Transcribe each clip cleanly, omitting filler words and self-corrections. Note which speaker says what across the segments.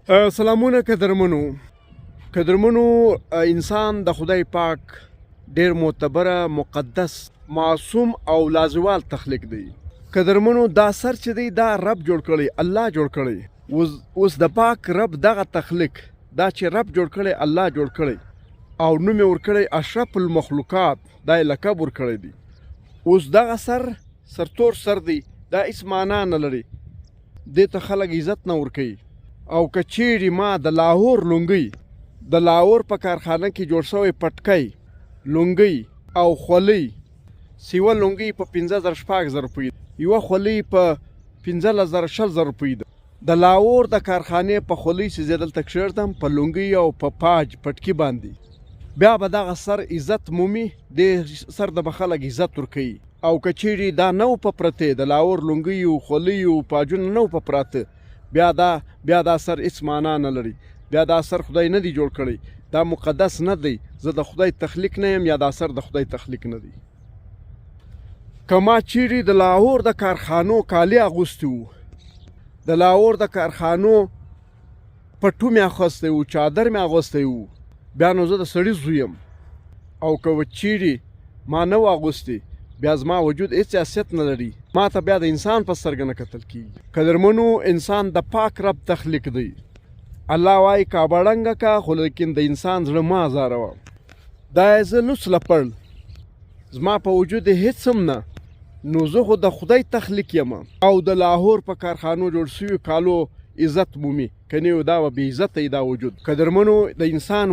Speaker 1: سلامونه قدرمنو. قدرمنو، انسان د خدای پاک ډیر معتبره، مقدس، معصوم او لازوال تخلیق دی. قدرمنو، دا سر چې دی دا رب جوړ کړی، الله جوړ کړی. اوس د پاک رب دغه تخلیق دا چې رب جوړ کړی، الله جوړ کړی او نوم یې ورکړی اشرف المخلوقات، دا یې لقب ورکړی دی. اوس دغه سر سرتور سر دی، دا هیڅ معنا نه لري، دې ته خلک عزت نه ورکوي. او که چیرې ما د لاهور لونګۍ، د لاهور په کارخانه کې جوړ شوی پټکی، لونګۍ او خولۍ، سیوه لونګۍ په 5000 6000 روپۍ، یوه خولۍ په 15000 20000 روپۍ ده، د لاهور د کارخانې په خولۍ چې زه دلته کښېږدم، په لونګۍ او په پاج پټکي باندې، بیا به دغه سر عزت مومي، دې سر ته به خلک عزت ورکوي. او که چیرې دا نه و په پرتې، د لاهور لونګۍ او خولۍ او پاجونه نه و په پراته، بیا دا سر هیڅ معنا نه لري، بیا دا سر خدای نه دی جوړ کړی، دا مقدس نه دی، زه د خدای تخلیق نه یم یا دا سر د خدای تخلیق نه دی. که ما چیرې د لاهور د کارخانو کالي اغوستي وو، د لاهور د کارخانو پټو مې اخیستی وو، چادر مې اغوستی وو، بیا نو زه د سړي زوی یم. او که چیرې ما نه و اغوستي، بیا زما وجود هیڅ حیثیت نه لري، ما ته بیا د انسان په سترګه نه کتل کیږي. قدرمنو، انسان د پاک رب تخلیق دی. الله وایي کعبه ړنګه که، خو لیکن د انسان زړه مه ازاروه. دا یې زه لوڅ لپړ، زما په وجود هیڅ هم نه، نو زه خو د خدای تخلیق یم او د لاهور په کارخانو جوړ شوي کالو عزت مومي، کني دا به بې عزته دا وجود. قدرمنو، د انسان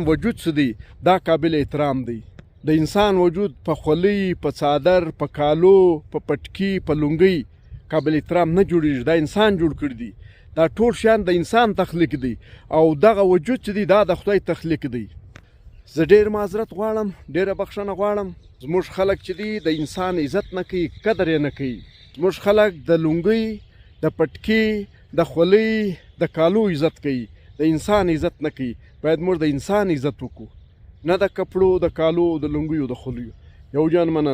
Speaker 1: وجود څه دی، دا قابل احترام دی. د انسان وجود په خولۍ، په څادر، په کالو، په پټکي، په لونګۍ قابل احترام نه جوړیږي. دا انسان جوړ کړی دی، دا ټول شیان د انسان تخلیق دی او دغه وجود چې دی دا د خدای تخلیق دی. زه ډیر معذرت غواړم، ډیره بخښنه غواړم. زموږ خلک چې دی د انسان عزت نه کوي، قدر یې نه کوي. زموږ خلک د لونګۍ، د پټکي، د خولۍ، د کالو عزت کوي، د انسان عزت نه کوي. باید موږ د انسان عزت وکړو، نه د کپړو، د کالو، د لونګیو، د خولیو. یو جان مننه.